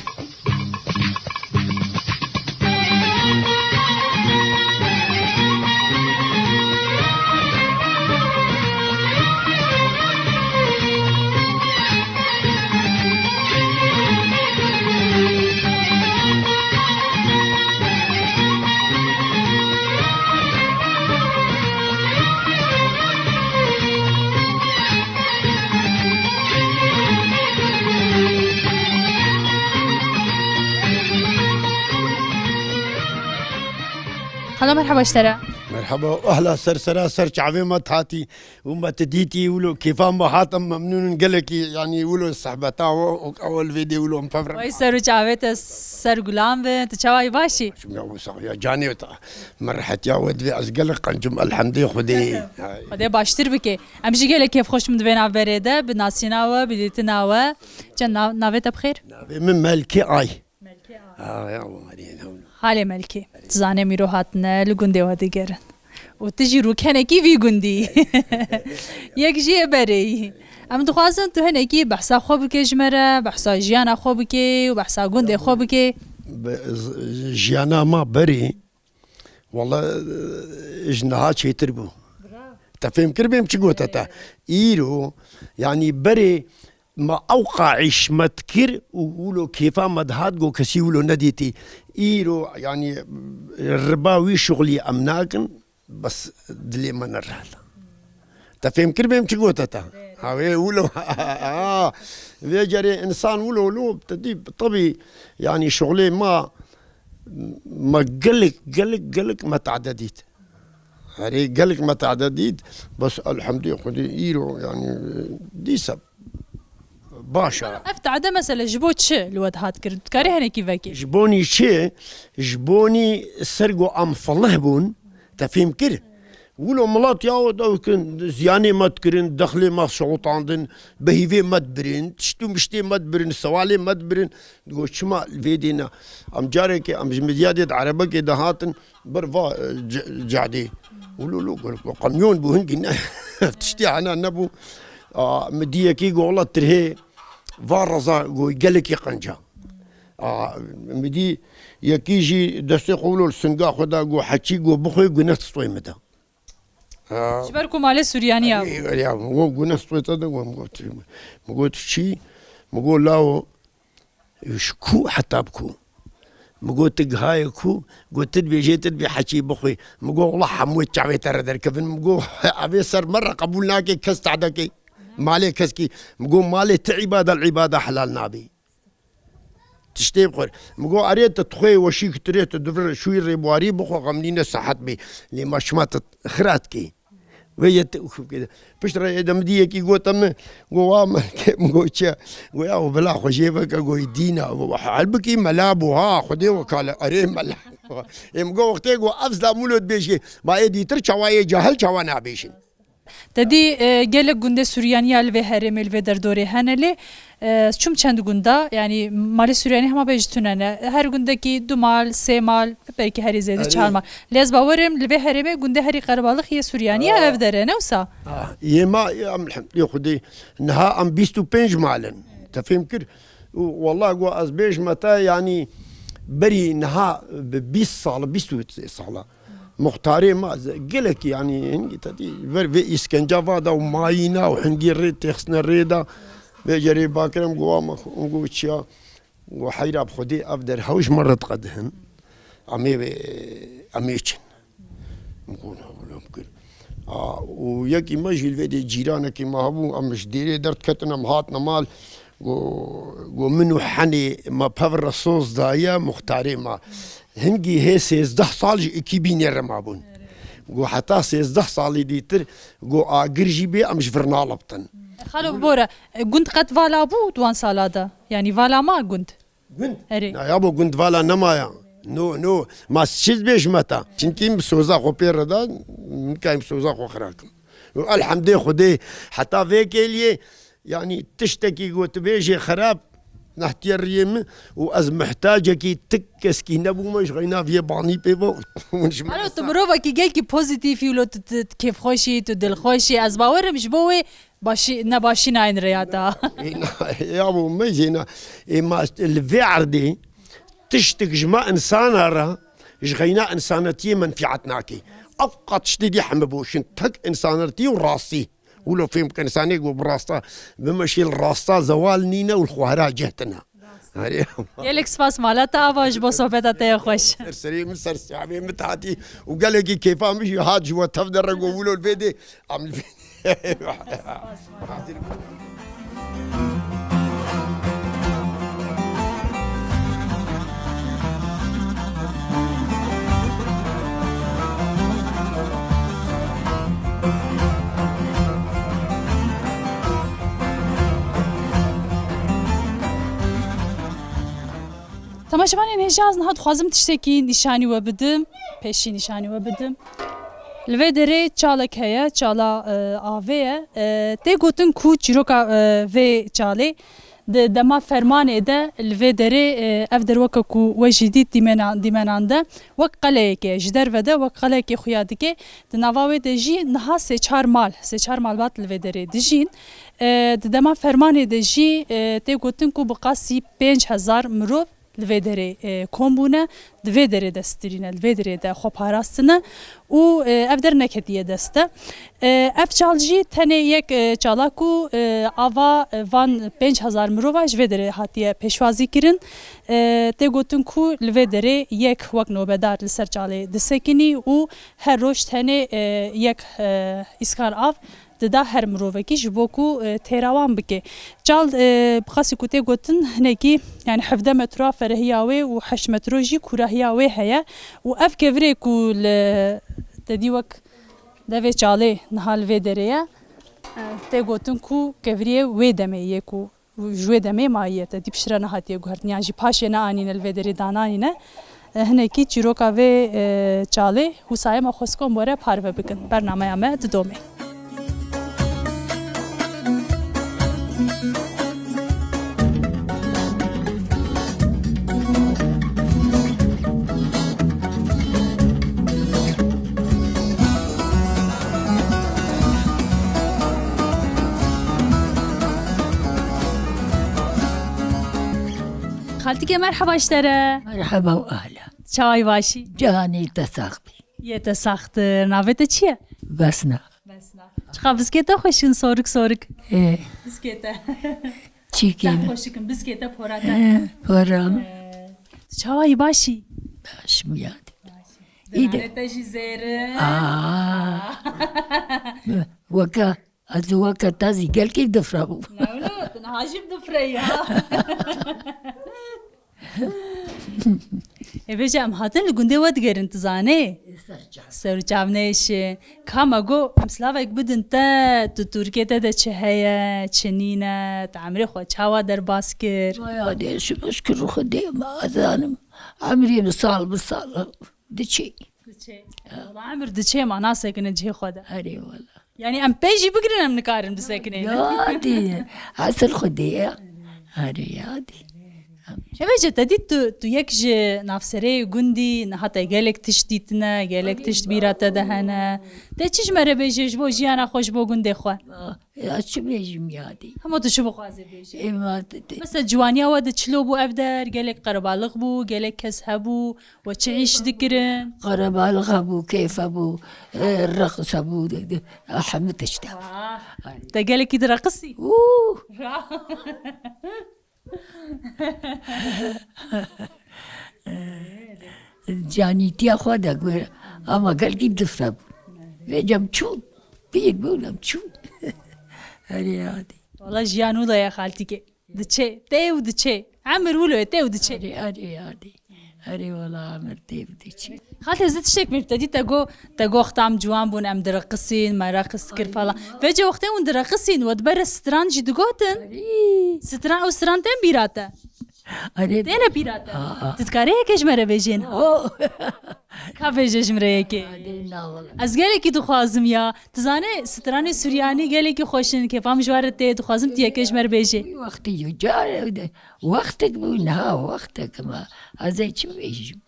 Xalo, merheba ji te re. Merheba, ehla ser sera, ser çavê me hatî û me te dîtî, wilo kêfa me hat, em memnûn in gelekî, yanî wilo sehbeta we û ew li vê dê wilo em pevre. Wey ser û çavê te ser gulan be, tu çawa yî, baş î? Şim ya wisa ya canê te, me rehetiya we divê, ez gelek qencim, elhemdê Xwedê. Xwedê baştir bike. Em jî gelek kêfxweş in di vê navberê de, bi nasîna we, bi dîtina we. Çend nav-, navê te bi xêr? Navê min Melkê Ay. Melkê Ay. Ha, ya, warî, ya. Halê Melkê. Tu zanê mîro hatine li gundê we digerin. Û tu jî rûkenekî vî gundî. Yek jî yê berê yî. Em dixwazin tu hinekî behsa xwe bike ji me re, behsa jiyana xwe bike û behsa gundê xwe bike. Bi-, z-, jiyana ma berê, wela, ji niha çêtir bû. Te fêm kir bêm çi gote te? Îro, yanî berê, ma ew qaîş me dikir û wilo kêfa me dihat, go kesî wilo nedîtî. Îro, yanî, riba wî şixulî em nakin, bes dilê me nerihil. Te fêm kir bêm çi gote te? Ha, wê wilo. Vê cerê însan wilo wilo, te dî, tebî, yanî şixulê ma, me gelek, gelek, gelek me tade dît. Erê, gelek me tade dît, bes elhemdê Xwedê îro, yanî, dîsa baş e. Ev tade mesele ji bo çi li we dihat kirin? Tu dikarî hinekî vekî? Ji bonî çi? Ji bonî ser go em felih bûn, te fêm kir. Wilo milet ya, ew kin, ziyanê me dikirin, dexlê me şewitandin, bi hîvê me dibirin, tişt û miştê me dibirin, sewalê me dibirin. Digo, çima li vê dê ne? Em carekê, em ji Midyadê di erebekê de hatin, ber va, e, ce-, cadê. Wilo lo, got, qemyon bû, hingî ne. Tiştî hene nebû. A, min dî yekî go, wela tirhê va reza, go, gelekî qenca. A, min dî yekî jî destê xwe wilo li singa xwe da, go, heçî, go, bixwe, go, ne stoyê min de. Ha. Ji ber ku malê Suryanî ya. Erê, erê, ya, min got, go, ne stoyê te de, go, min got, min got, çi? Min got, lawo, ji ku heta bi ku? Min got, tu gihayê ku? Got, tu dibêjê, tu dibê heçî bixwî. Min got, wela hemû çavê te re derkevin. Min got, evê ser me re qebûl nake, kes tadeke malê keskî. Min got, malê ti îbada, îbada helal nabî. Tiştê bixwir. Min got, erê, tu dixwê weşî ku tu rê, tu divir şûyî rêbwarî bixwe, xemlîne sahet bê. Lê ma şima tu xira dikê. Wê yê tu xwe bikê. Pişt re êde min dî yekî gote min, go, wa me ke, min go, çi? Go, ya, bila xwe jê veke, go, dîna. Helbikî mela bû, ha, Xwedê wekale, erê mela. Ê, min go, wextê go, ev zila mûlo dibêjê, ma ê dîtir çawa, ê cahil çawa nabêjin? Te dî, e, gelek gundê Suryanî ya li vê herêmê, li vê derdorê hene lê, e, çûm çend gunda, yanî malê Suryanî hema bê ji tune ne. Her gundekî du mal, sê mal, belkî herî zêde çar mal. Lê ez bawer im li vê herêmê gundê herî qerebalix yê Suryanî ya ev dere, ne wisa? Ah, yê ma, em elhemdulî Xwedê, niha em bîst û pênc mal in. Te fêm kir? Û wela go ez bêjime te, yanî berî niha bi bîst sal, bîst û sê sala. Muxtarê ma ze-, gelekî, yanî hingî te dî ver vê îskenca va da û mayîna û hingî rê têxistine rê da. Vê cerê bakirem go ama go çiya, go heyra bi Xwedê ev der hewş me re diqedihin. Em ê vê, em ê çin. Min got, "Na, wilo bikir." A, û yekî me jî li vê dê cîranekî me hebû, em ji dêrê derdiketin, em hatine mal. Go, go min û henê me pev re soz daye muxtarê me. Hingî hê sêzdeh sal ji ekîbî nêre mabûn. Go heta sêzdeh salî dîtir, go agir jî bê, em ji vir naliptin. Xalo, bibore, gund qet vala bû di wan sala de? Yanî vala ma gund? Gund? Erê. Na yabo, gund vala nemaya. No, no. Ma çi dibêjime te? Çinkî min soza xwe pê re da, min kayim soza xwe xira kim. Û elhemdê Xwedê heta vê kêliyê, yanî tiştekî gotibêjê xerab nehtiye riyê min û ez mihtacekî tik keskî nebûme, ji xeyna viyê banî pê ve û min ji min Alo, tu mirovekî gelkî pozîtîfî û lo tu, tu, tu kêfxweşî, tu dilxweşî. Ez bawerim ji bo wê Başî, ne başî nayên rêya te. Ê, na, ya bo me jê na. Ê, ma li vê erdê tiştik ji me insana re, ji xeyna insanetiyê menfîet nake. Ev qat tiştê dî heme boş in. Tek insanetî û rastî. Wilo fêm bikin, insanê ku bi rasta bimeşê li rasta zewal nîne û li xwara cih tine. Erê. Gelek spas mala te ava ji bo sohbeta te ya xweş. Ser serê min, ser siyavê min hatî û gelekî kêfa min jî hat ji we tev de re ku wilo li vê dê, em li vê Temaşevanên hêja, ez niha dixwazim tiştekî nîşanî we bidim, pêşî nîşanî we bidim. Li vê derê çalek heye, çala, e, avê ye. E, tê gotin ku çîroka, e, vê çalê di dema fermanê de li vê derê, e, ev der weke ku we jî dît dîmena-, dîmenan de wek qeleyekê ye. Ji derve de wek qeleyekê xuya dike. Di nava wê de jî niha sê çar mal, sê çar malbat li vê derê dijîn. E, di dema fermanê de jî, e, tê gotin ku bi qasî pênc hezar mirov li vê derê, e, kom bûne, di vê derê de stirîne, li vê derê de xwe parastine û, e, ev der neketiye dest de. E, ev çal jî tenê yek, e, çala ku, e, ava, e, van pênc hezar mirova ji vê derê hatiye pêşwazî kirin. E, tê gotin ku li vê derê yek wek nobedar li ser çalê disekinî û her roj tenê, e, yek, e, îskar av dida her mirovekî ji bo ku, e, têra wan bike. Çal, e, bi qasî ku tê gotin hinekî, yani hevdeh metra ferehiya wê û heşt metro jî kûrahiya wê heye û ev kevirê ku li, te dî wek devê çalê niha li vê derê ye, e, tê gotin ku kevirê wê demê yê ku û ji wê demê mayiye, te dî piştre nehatiye guhertin, yan jî paşê neanîne, li vê derê dananîne. E, hinekî çîroka vê, e, çalê wisa em ê xwestikon bi we re parve bikin. Bernameya me didomê. Xaltîke, merheba ji te re. Merheba û ahla. Çawa yî, baş î? Canê te sax bî. Yê te saxtir. Navê te çi ye? Besna. Besna. Çiqa biskê te xweş in, sorik sorik. Ê. Biskê te. Çîkê. Te xweşik in, biskê te, pora te. Ê, pora. Ê. Çawa yî, baş î? Baş im yadî. Baş î. Î de. Dinanê te jî zêr in. Aa. Weke, ez weke te zî gelkî difre bû. Ne wilo, tu niha jî difre ya. Ê, vêce em hatin li gundê we digerin, tu zanê? Ser çav. Ser û çav nêşin. Ka me got, em silavek bidin te, tu Tirkiyê te de çi heye, çi nîne, te emrê xwe çawa derbas kir? Vay adê, şikir Xwedê me, ez zanim. Emrê min sal bi sal diçe. Diçe. Wala emir diçe, ma nasekine cihê xwe de. Erê wala. Yani em pê jî bigirin, em nikarin bisekinin. Yadî. Esil Xwedê ye. Erê yadî. Ê, vêce te dît tu, tu yek ji navsereyê gundî, niha te gelek tişt dîtine, gelek tişt bîra te de hene. Te çi ji me re bêje ji bo jiyana xwe, ji bo gundê xwe? Ya çi bêjim yadî? Hema tu çi bixwazê bêje? Ê, ma te, te. Mesela ciwaniya we de çilo bû ev der, gelek qerebalix bû, gelek kes hebû, we çi îş dikirin? Qerebalix hebû, kêf hebû, e, reqs hebû, de, de, hemû tişt hebû. Ah, te gelekî direqisî? Û! Ra- Canîtiya xwe de gur, ama gelkî difre bû. Vêcem çû, pîr bûn em çû. Erê hadi. Wala jiyan wilo ye xaltîkê. Diçe, tê û diçe. Emir wilo ye, tê û diçe. Erê, erê hadi. Erê wala emir tê û diçe. Xaltê, ez ê tiştek bêjim, te dî te got, te got wexta em ciwan bûn, em direqisîn, me reqis kir falan. Vêce wextê hûn direqisîn, we di ber re stran jî digotin? Erê. Stran, ew stran tên bîra te? Erê. Têne bîra te? Aa. Tu dikarî yekê ji me re bêjên? Oh. Ka bêje ji min re yekê? Erê, na wala. Ez gelekî dixwazim ya. Tu zanî, stranê suryanî gelekî xweş in, kêfa min ji wan re tê, dixwazim tu yekê ji me re bêjê. Wî wextî yo, carê de, wextek bû, niha wextek ma. Ez ê çi bêjim?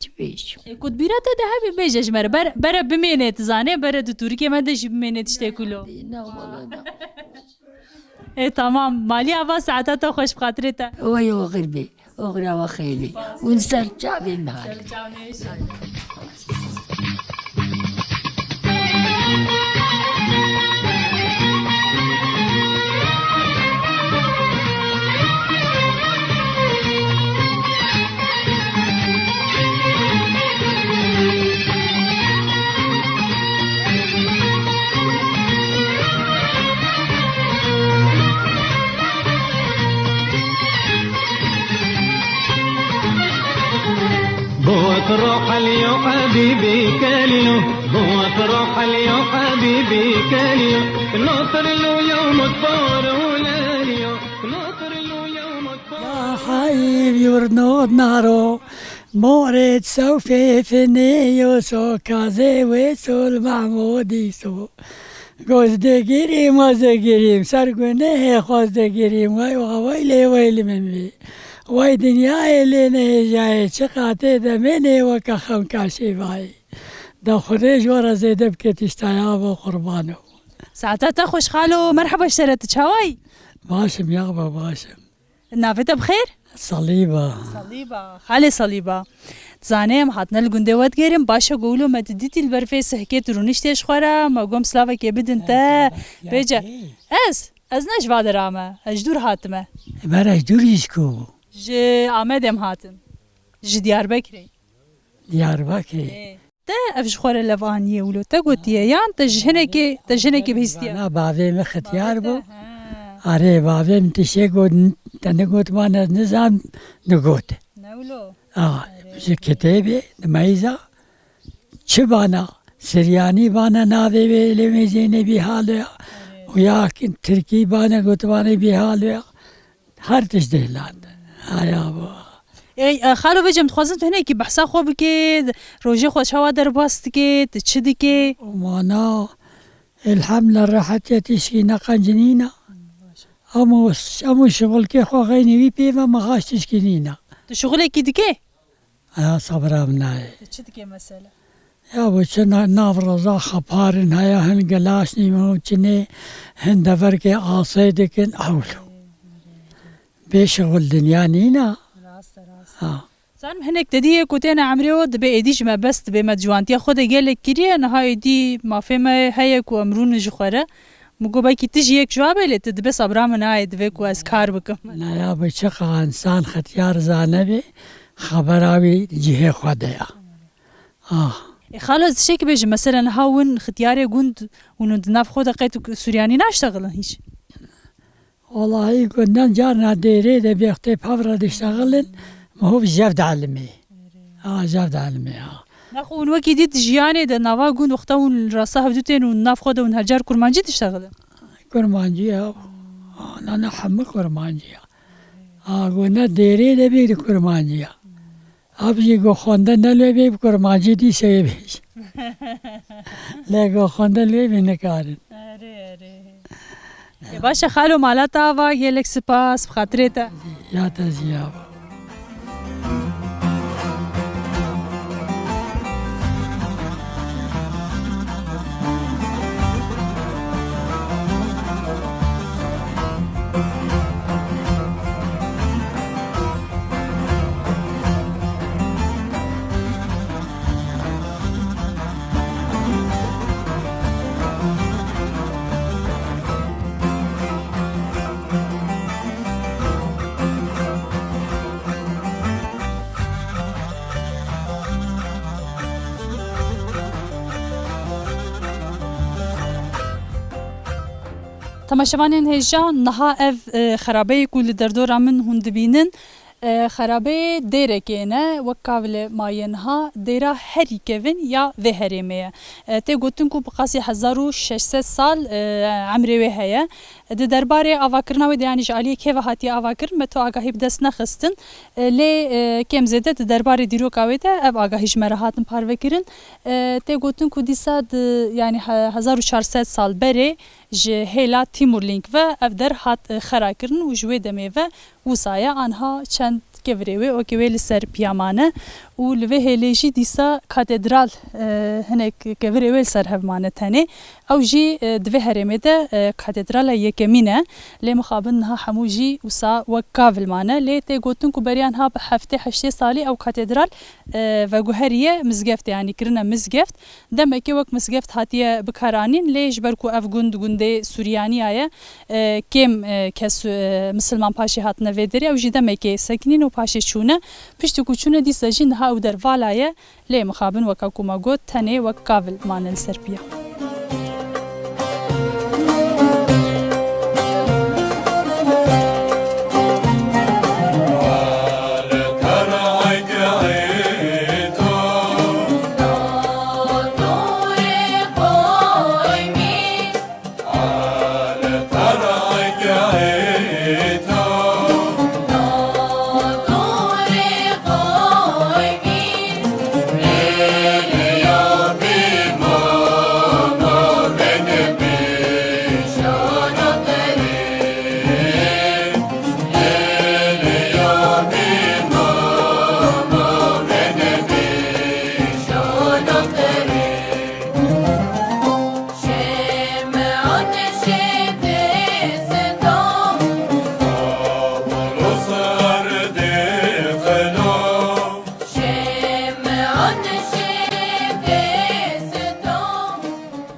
Çi bêjim? Ê, ku di bîra te de hebe bêje ji me re. Ber-, bere bimêne, tu zanê, bere di tûrikê me de jî bimêne tiştê ku lo. Na, wala na. Ê, tamam. Malî ava saeta te xweş bi xatirê te. Oy, oxir bê. Oxira we xêr bê. Hûn ser çavên me hale. بوت روح اليوم حبيبي كليو، بوت روح اليوم حبيبي كليو، نطر له يوم الطور وليليو، نطر له يوم الطور. يا حبيبي ورنود نارو، مورد سوفي فينيو سو كازي ويسو المعمودي سو. Goz degirîm, ez degirîm, ser gunehê xwe ez degirîm, wey wa weylê weylî min bî. Wey dinyayê lê nehêjayê, çiqa tê demênê weke xemka şêvayî. Da Xwedê ji we re zêde bike tişta ya bo qurbano. Saeta te xweş xalo, merheba ji te re, tu çawa yî? Baş im ya ba, baş im. Navê te bi xêr? Salîba. Salîba. Xalê Salîba. Dizanê em hatine li gundê we digêrin. Baş e, ku wilo me tu dîtî li ber vê sihkê tu rûniştê ji xwe re, me got em silavekê bidin te. Bêje. Ez? Ez ne ji va dera me. Ez ji dûr hatime. Mere ji dûr jî ji ku? Ji Amedê em hatin. Ji Diyarbekirê. Diyarbekirê. Ê. Te ev ji xwe re lev aniye wilo? Te gotiye yan te ji hinekê, te ji hinekê bihîstiye? Na, bavê min xitiyar bû. Bavê te, he. Arê, bavê min tiştê got, te negot man ez nizam, negot. Ne wilo? A, ji kitêbê, di meyza, çi bana, Siryanî bana navê wê lê wê Zeynebî halo ya. Arê. Û ya ki Tirkî bana got, bana bî halo ya. Her tişt dêlan. Aya bo. Ey, e, xalo vêcem, dixwazim tu hinekî behsa xwe bikê, rojê xwe çawa derbas dikê, tu çi dikê? Mana, elhamdülillah, rehet ye, tişkî ne qenc nîna. Emo, emo şixulkê xwe xeynî wî pê ve, me xaş tişkî nîna. Tu şixulekî dikê? Ya sabra min nayê. Tu çi dikê mesela? Ya bo çi na-, nav roza xeparin heye, hin gilaşnî min çinê, hin deverkê asê dikin, ewlo. Bê şixul dinya nîna. Rast e, rast e. Ha. Zanim hinek te dî yê ku têne emrê we dibe êdî ji me bes dibe, me di ciwantiya xwe de gelek kiriye, niha êdî mafê me heye ku em rûnin ji xwe re. Min got, belkî tu jî yek ji wa be, lê tu dibê sebra min nayê, divê ku ez kar bikim. Na ya bi çiqa însan xetiyar zane bê, xebera wî cihê xwe de ya. Ah. Ê xalo, ez tiştekî bêjim, mesela niha win xetiyarê gund hûn di nav xwe de qey tu Suryanî naştexilin hîç? Wallahî gundan carna dêrê de bê xtê pevra diştexilin, mihov jev dielmê. Ha, jev dielmê, ha. Nexwe hûn wekî dî di jiyanê de nava gund wexta hûn rasta hevdû tên û nav xwe de hûn her car kurmancî diştexilin? Kurmancî ya. Ha, na, na, hemû kurmancî ya. Ha, go ne dêrê de bê di kurmancî ya. Ev jî go xwendin ne lê bê bi kurmancî dî seyê bêj. Lê go xwendin lê bê nikarin. Erê, erê. Ê, baş e, xalo, mala te ava, gelek spas, bi xatirê te. Ya te jî ya. Temaşevanên hêja, niha ev, e, xerabeyê ku li derdora min hûn dibînin, e, xerabeyê dêrekê ne, wek ka vile maye niha, dêra herî kevin ya vê herêmê ye. E, tê gotin ku bi qasî hezar û şeş sed sal, e, emrê wê heye. Di derbarê avakirina wê de, yanî ji aliyê kê ve hatiye avakirin, me tu agahî bi dest nexistin. E, lê, e, kêm zêde di derbarê dîroka wê de ev agahî ji me re hatin parvekirin. E, tê gotin ku dîsa di, yanî he-, hezar û çar sed sal berê, Ji hêla Timurlink ve ev der hat, e, xera kirin û ji wê demê ve wisa ye. Anha çend kevirê wê, okê, wê li ser piya mane û li vê hêlê jî dîsa katedral, e, hinek kevirê wê li ser hev mane tenê. Ew jî, e, di vê herêmê de, e, katedrala yekemîn e. Lê mixabin niha hemû jî wisa wek kavil mane. Lê tê gotin ku beriya niha bi heftê heştê salî ew katedral, e, veguheriye mizgeft, yanî kirine mizgeft. Demekê wek mizgeft hatiye bikaranîn, lê ji ber ku ev gund gundê Suryaniya ye, e, kêm, e, kes, e, misilman paşê hatine vê derê, ew jî demekê sekinîn û paşê çûne. Piştî ku çûne dîsa jî niha ew der vala ye, lê mixabin weka ku me got tenê wek kavil mane li ser piya.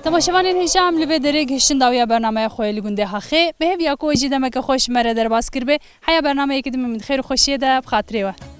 Temaşevanên hêja, em li vê derê gihiştin dawiya bernameya xwe li gundê Haxê. Bi hêviya ku we jî demeke xweş me re derbas kiribe. Heya bernameyekî din min xêr û xweşiyê de bi xatirê we.